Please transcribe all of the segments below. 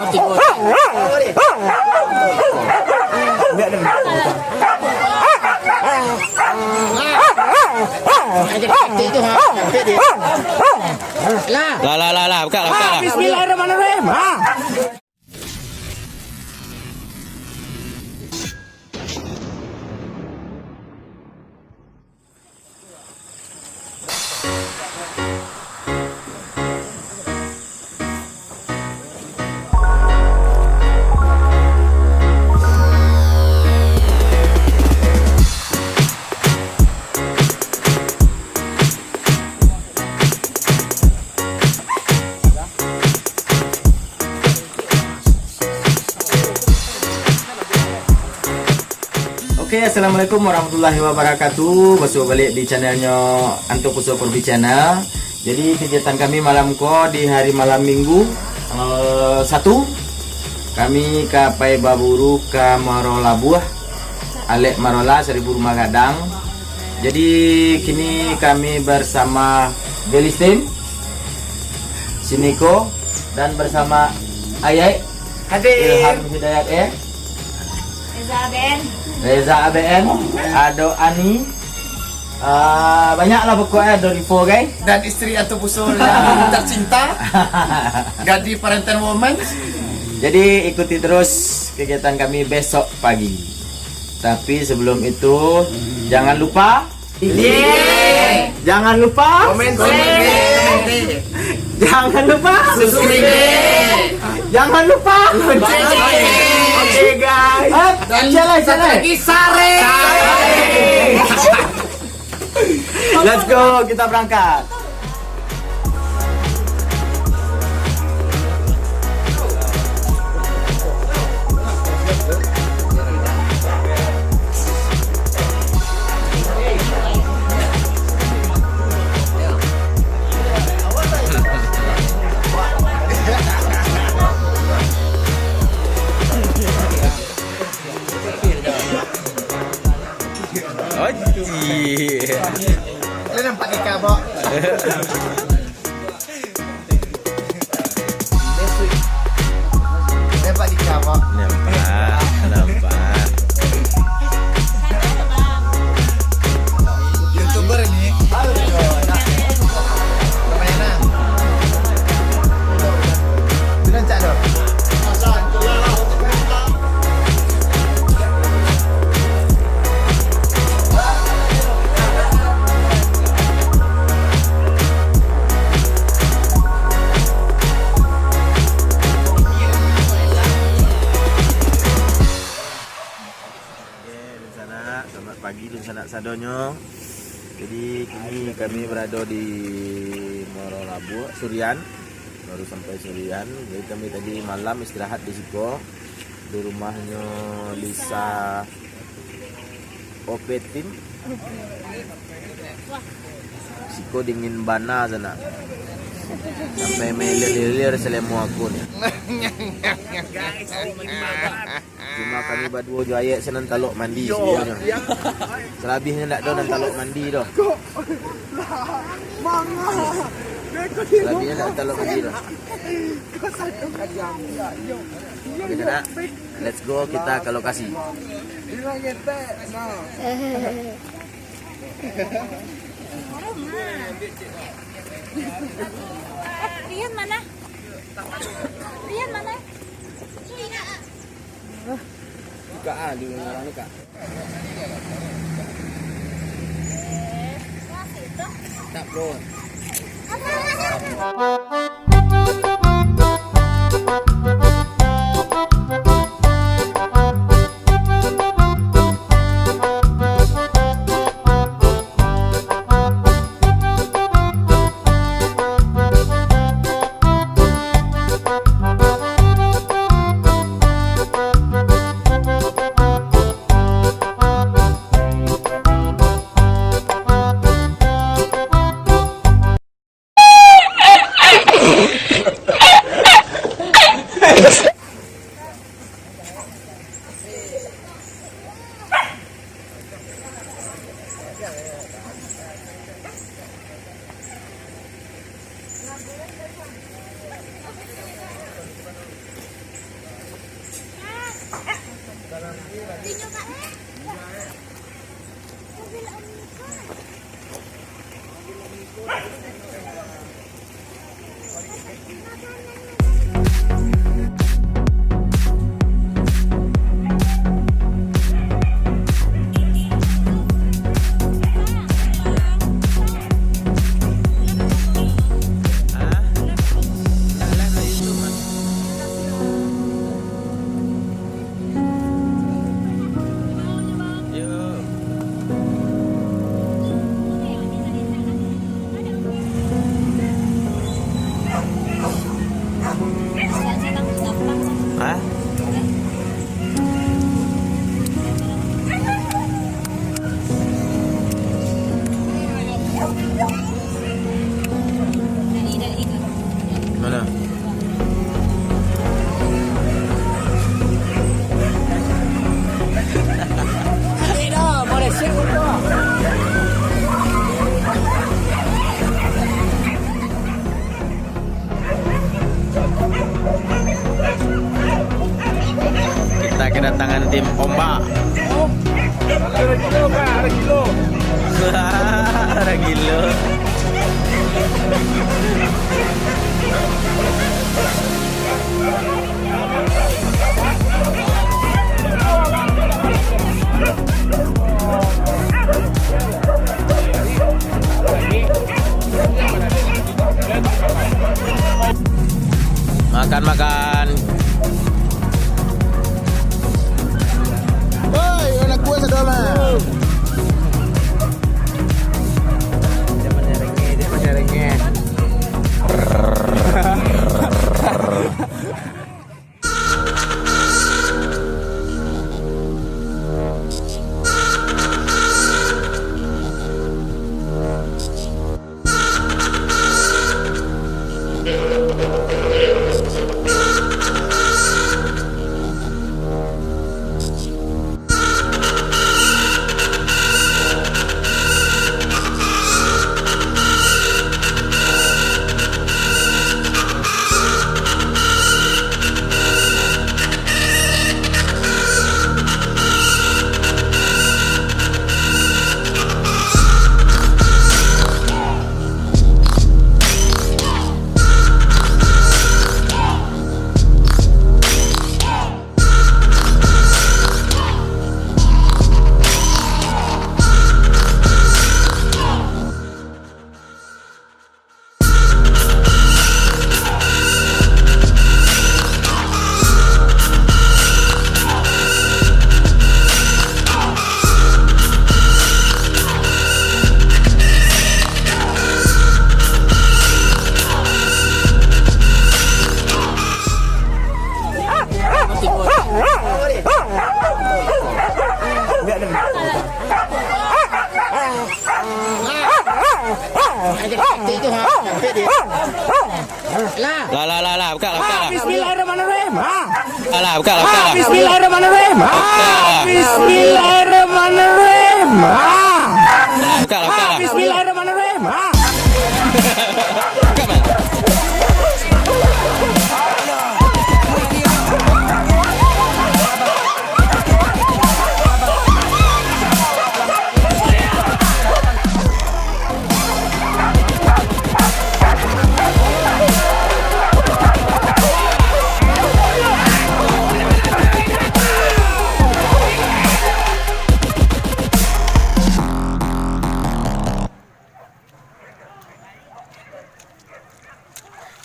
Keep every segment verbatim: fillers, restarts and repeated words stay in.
Lah, lah, lah, lah, buka lah, buka lah. Bismillahirrahmanirrahim. Ha. Oke, assalamualaikum warahmatullahi wabarakatuh. Basuo baliak di channelnyo Anto Kuso Korbi Channel. Jadi, kegiatan kami malam ko di hari malam minggu, eh, Satu, kami ka pai baburu ka Muaro Labuah, Alek Marola, Saribu Rumah Gadang. Jadi, kini kami bersama Gelistin, Siniko, dan bersama Ayai, hadir. Ilham Hidayat, eh? Reza A B N. Reza A B N, ado Ani. Ah, banyaklah pokoknya, ado Rivo, guys. Dan istri Anto Kuso yang tercinta, Gadih Parental Woman. Jadi, ikuti terus kegiatan kami besok pagi. Tapi sebelum itu, jangan lupa. Jangan lupa. Komen, komen. Jangan lupa. Subscribe. Jangan lupa. Oke, guys. Dan satu lagi, share. Let's go, kita berangkat. Oji. Lu nampak ikan, Bok? Nampak ikan, Bok? Nampak, nampak. YouTuber ni. Lumayan lah. Belum cak tu. Oke, dunsanak, selamat pagi dunsanak sadonyo. Jadi, kini kami berado di Muaro Labuah, Surian. Baru sampai Surian. Jadi, kami tadi malam istirahat di siko, di rumahnyo Lisa Opetin. Siko dingin bana sanak. Sampai mailir-ilir salemo aku ni. Cuma kami baduo jo ayek se nan talok mandi sabananyo. Salabihnyo ndak ado nan talok mandi doh. Salabihnyo ndak talok mandi doh. Oke, sanak. Let's go, kita ke lokasi. Rian mana? Rian mana? Buka ah, di orang ni, Kak. Tak, bro. Hah? Mana? Kita kedatangan tim Ombak. Orang gilo. Makan, makan. Woi, anak gua sadoma. Dia menyeringi, dia menyeringi. Lah, lah, lah, lah, buka lah, buka lah. Bismillahirrahmanirrahim. Ha. Lah, lah, buka lah, buka lah. Bismillahirrahmanirrahim. Ha. Buka lah. Bismillahirrahmanirrahim. Ha. Buka lah, buka lah. Bismillahirrahmanirrahim. Ha. Buka, man.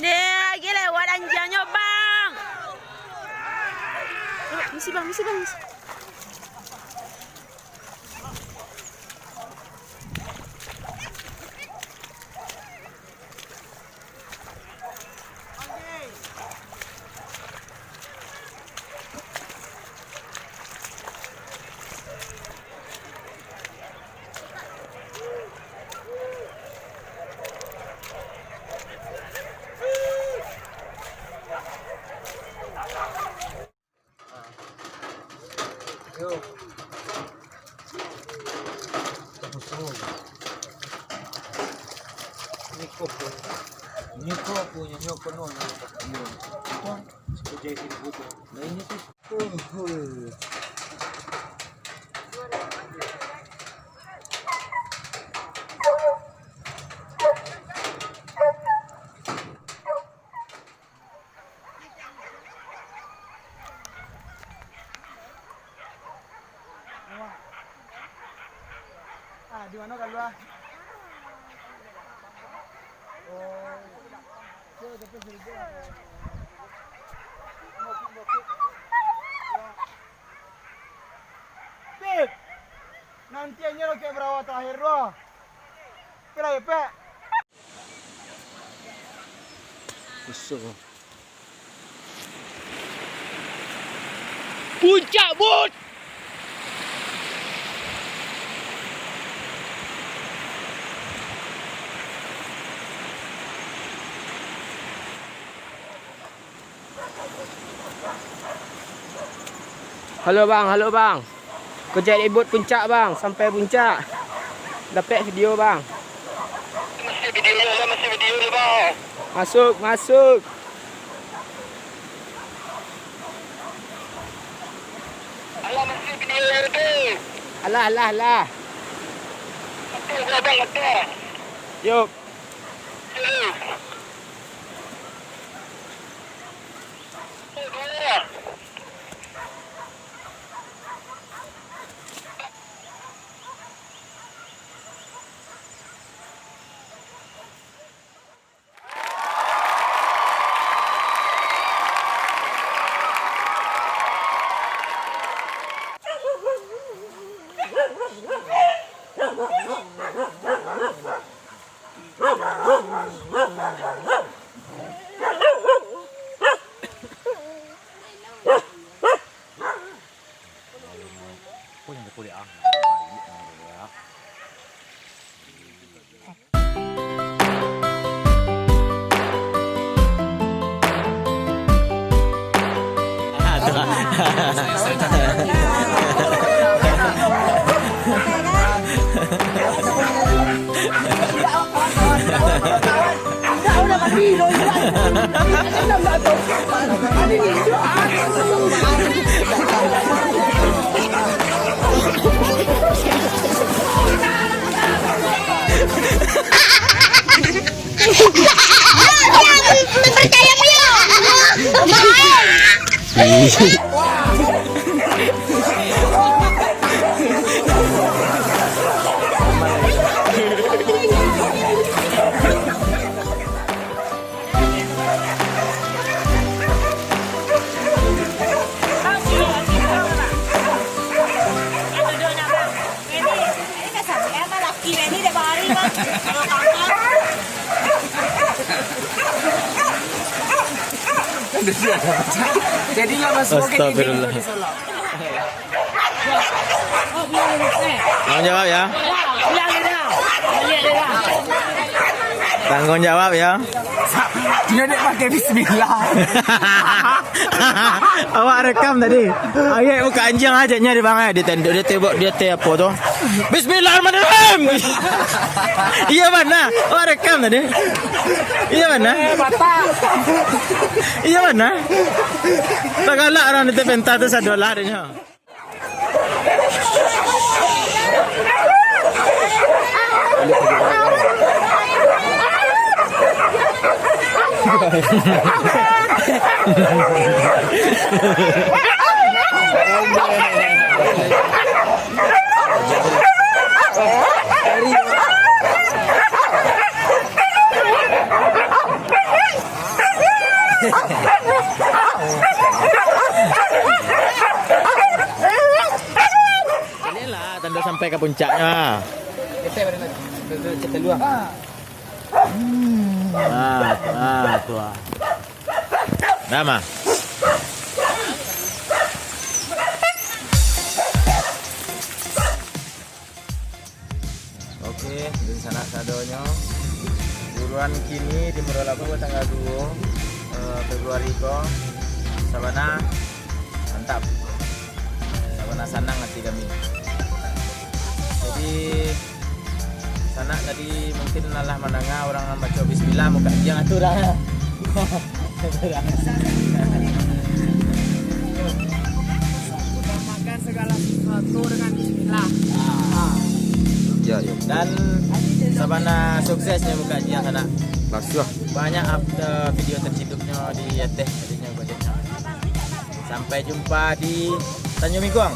Deh, lagi lewat anjiangnyo, Bang. Misi, Bang, misi, Bang, misi. Yo. Niko punyo, niko punyo, nyo kono nyo. Nah, ini tu. Di mano kalua? Oh. Pik! Nanti anyo lo kek barawa terakhir lo. Pik lah, Pik. Puncak, Bud! Halo, Bang, halo, Bang. Kojek Ribut Puncak, Bang, sampai puncak. Dapek video, Bang. Masih video, masih video, Bang. Masuk, masuk. Alah, masih video tu. Alah, alah, alah. Atas, Bang, atas. Yup. Yup. Jadi lah masuk ke Astagfirullah. Tanggung jawab ya. Tanggung jawab ya. Dia dek pakai bismillah. Awak rekam tadi. Ayat muka anjing aja nya di bangai, dia tenduk, dia tebok, dia te apa tu? Bismillahirrahmanirrahim. Iya bana. Awak rekam tadi. Iya bana. Iya bana. Tagalak orang di pentas tu sadolah adanya. Inilah tanda sampai ka puncaknyo. Ah, ah, tu ah. Dah mah. Oke, dunsanak sadonyo. Buruan kini di Muaro Labuah tanggal duo, eh, Februari ko. Sabana mantap. Sabana sanang ati kami. Jadi, sanak tadi mungkin alah mandanga urang mambaco bismillah, muka agiang atu urang. Utamakan segala sesuatu dengan bismillah. Ah. Ya, ya. Dan sabana suksesnyo muka agiang sanak. Makasih lah. Banyak up-, eh, video terciduknyo di ateh tadinyo gojeknyo. Sampai jumpa di Tanjung Miguang.